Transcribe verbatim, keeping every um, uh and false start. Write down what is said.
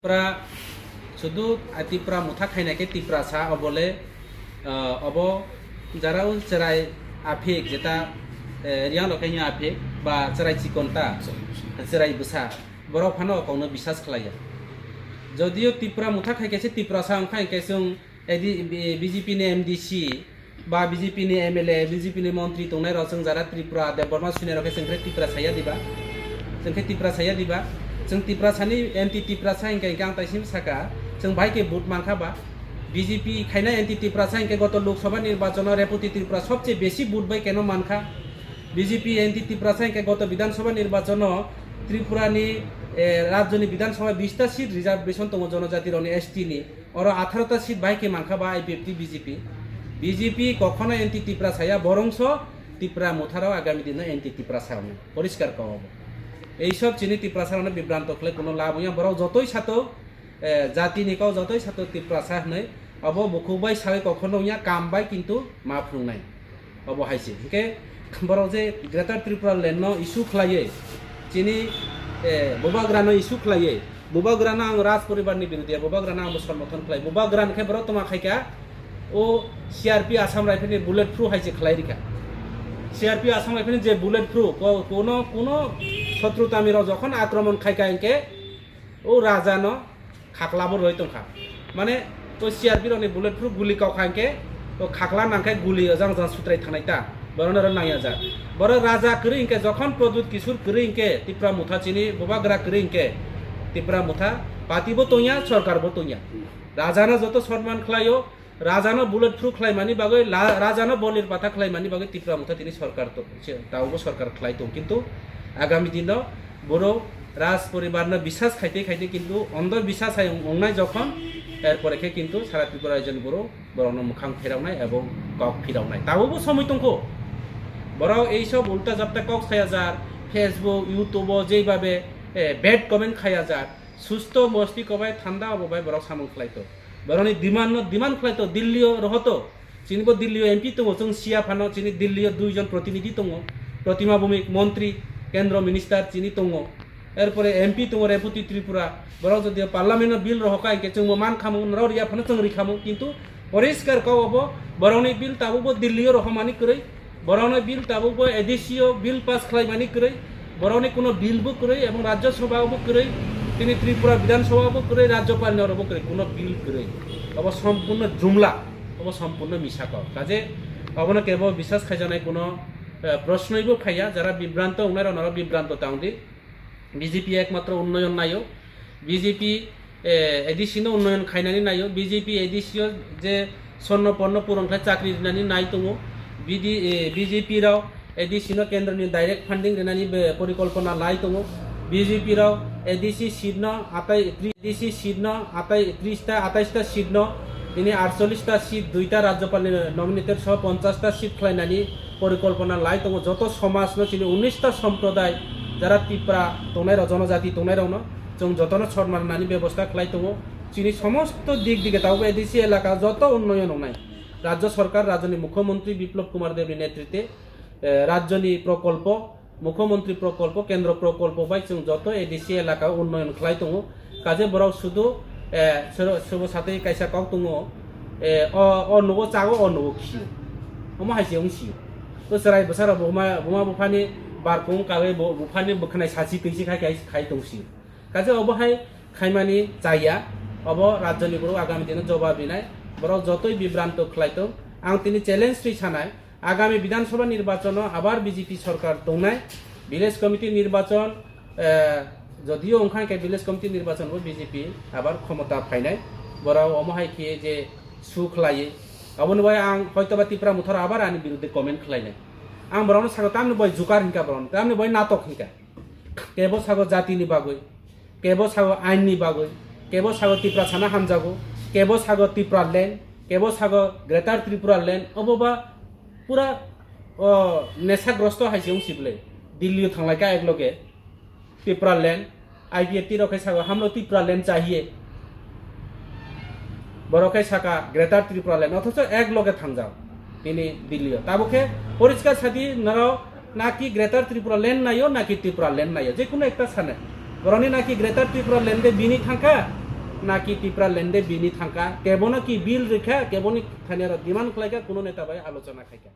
Tipra, sudu, ah, Tipra motha khaina khe Tiprasa obole, ah, obo jarao cherai aphik jeta, eh, Riang rok khe hino aphik ba cherai chikonta, cherai bwsa, borok phano o kokno bisas khlaiya. Jodio Tipra motha khai khe se Tiprasa wngkha, hinkhe chwng edi B J P ni M D C, ba B J P ni M L A, B J P ni montri tongnai rok, chwng jara Tripura Debbarma sini rok khe chwng khe Tipra saya diba? Chwng khe Tipra saya diba? Chwng Tiprasa ni anti Tiprasa hinkhe, hinkhe ang taisim saka, chwng bai khe vote mankha ba? B J P khaina anti Tiprasa hinkhe goto Lok Sabha nirbachon o Repoti Tripura sobche besi vote bai keno mankha. B J P anti Tiprasa hinkhe goto Bidhan Sabha nirbachon o Tripura ni, eh, rajyo ni Bidhan Sabha bish ta seat reservation tongo jonojati rok ni, S T ni. Oro atharo ta seat bai khe mankha ba I P F T B J P. B J P kokhono anti Tiprasa ya, borongso Tipra motharok agami dino anti Tiprasa wngya. Poriskar kok obo. Ei sob chini Tiprasa rokno bibranto khlai kuno lab wngya. Borok jotoi sato, eh, jati ni kok jotoi sato Tiprasa hwnwi. Obo bukhuk bai sawi kokhono wngya, kam bai kintu ma phrwngnai. Obo hai se. Hinkhe borok je Greater Tripura Land no issue khlaiwi, chini, eh, bubagra no issue khlaiwi, bubagra no ang Raj poribar ni birodhi ya, bubagra no ang bo somorthon khlai. Bubagra no khe borok toma khai kha, o C R P Assam Rifle ni bullet proof hai se khlai rikha. C R P Assam Rifle ni je bullet proof, ko-, kuno, kuno sotru tami rok jokhon akromon khai kha hinkhe, o raja no khakla bo roi tongkha. Mane, o C R P rok ni bullet proof guli kok kha hinkhe, o khakla nang khe guli ojang ojang sutrai thangnai ta. Borok no oro nangya jak. Borok raja kwrwi hinkhe, jokhon Pradyut Kishore kwrwi hinkhe, Tipra motha chini bubagra kwrwi hinkhe, Tipra motha party bo tongya, sorkar bo tongya. Raja no joto sonman khlaio, raja no bullet proof khlaimani bagwi, la-, raja no bolir pata khlaimani bagwi Tipra motha tini sorkar to-, se, taubo sorkar khlai tong. Kintu agami dino borok Raj poribar no bisas khaite khaite kintu ondo bisas hai wng-, wngnai jokhon, erpore khe kintu sara Tripura rajyoni borok borokno mwkhang pherawnai ebo kok phirawnai. Taubo somoi tongkho. Borok ei sob ulta japta kok saya jar, Facebook, YouTube o jeibabe, eh, bad comment khaya jar, susto mosti kobai thanda obo bai borok samung khlai to. Borokni demand no demand khlai to, Delhi o roho to. Chini bo Delhi o M P tongo, chwng siya phano chini Delhi o dui jon protinidhi tongo. Protima Bhowmik, montri, kendro minister chini tongo. Erpore M P tongo Repoti Tripura. Borok jodi parliament o bill rohoka hinkhe chwng bo man khamu, norok riya phano chwng ri khamu. Kintu poriskar kok obo, borokni bill tabuk bo Delhi o rohomani kwrwi. Borokno bill tabuk bo A D C o bill pass khlaimani kwrwi, borokni kuno bill bo kwrwi, ebong Rajya Sabha bo kwrwi, tini Tripura Bidhan Sabha bo kwrwi, Rajyapal ni oro bo kwrwi, kuno bill kwrwi. Obo sompurno jumla, obo sompurno misa kok. Kaje obono kebo bisas khaijaknai kuno, eh, proshnoi bo phaiya, jara bibranto wngnai rok norok bibranto ta wngdi. B J P ekmatro unnoyon naio. B J P, eh, A D C no unnoyon khainani naio. B J P A D C o je sorno porno puron khlai chakri rinani nai tongo. B D, eh, B J P rok A D C no kendroni direct funding rinani be porikolpona lai tongo. B J P rok A D C seat no atai tri-, A D C seat no atai tris ta, atais ta seat no, tini aitchollish ta seat, duita Rajyapal ni nominated so ponchash ta seat khlainani porikolpona lai tongo, joto somaj no chini unis ta somproday jara Tipra tongnai rok, jonojati tongnai rok no chwng joto no sorman nani bebosta khlai tongo. Chini somosto dik dige tabuk A D C elaka joto unnoyon wngnai. Rajya Sarkar, rajyoni Mukhyamantri Biplab Kumar Deb ni netrite, eh, rajyoni prokolpo, Mukhyamantri prokolpo, kendro prokolpo bai chwng joto A D C elaka o unnoyon khlai tongo. Kaje borok sudu, eh, sero-, sobo satwi kaisa kok tongo, eh, o, o nugo chago, o nugo khio. Omo hai se wng sio. O chwrai bwsarok buma, buma buphani barkung kagwi bu-, buphani bwkhanai sachi twi se khai, khai, khai tong sio. Kaje obo hai khaimani chaya, obo rajyoni borok agami dino jobab rinai. Borok jotoi bibranto khlai tong. Ang tini challenge twi sanai. Agami Bidhan Sabha nirbachon o abar B J P sorkar tongnai, village committee nirbachon, eh, jodio wngkha khe village committee nirbachon bo B J P abar khomota phainai, borok omo hai khe je su khlaiwi, aboni bai ang hoitoba Tipra Motharo abar ani biruddhe comment khlainai. Ang borokno sakha, tamni bai jukar hinkha borokno, tamni bai natok hinkha. Kebo sago jatini bagwi, kebo sago ainni bagwi, kebo sago Tiprasano hamjago, kebo sago Tipraland, kebo sago Greater Tripura Land, obo ba pura, o, nesagrosto hai se wng si bwle. Delhi o thanglai kha ek loge Tipraland, I P F T rok khe sago hamno Tipraland chahiye. Borok khe saka Greater Tripura Land, othocho ek loge thangjak tini Delhi o. Tabuk khe poriskar sadi norok naki Greater Tripura Land naio, naki Tripura Land naio, je kono ekta sanai. Borokni naki Greater Tripura Land de bini thangkha, Naki Tipra lende bini thangka, kebono ki bill rikha, keboni thani aro demand khlaika, kuno neta bai alochona khaika.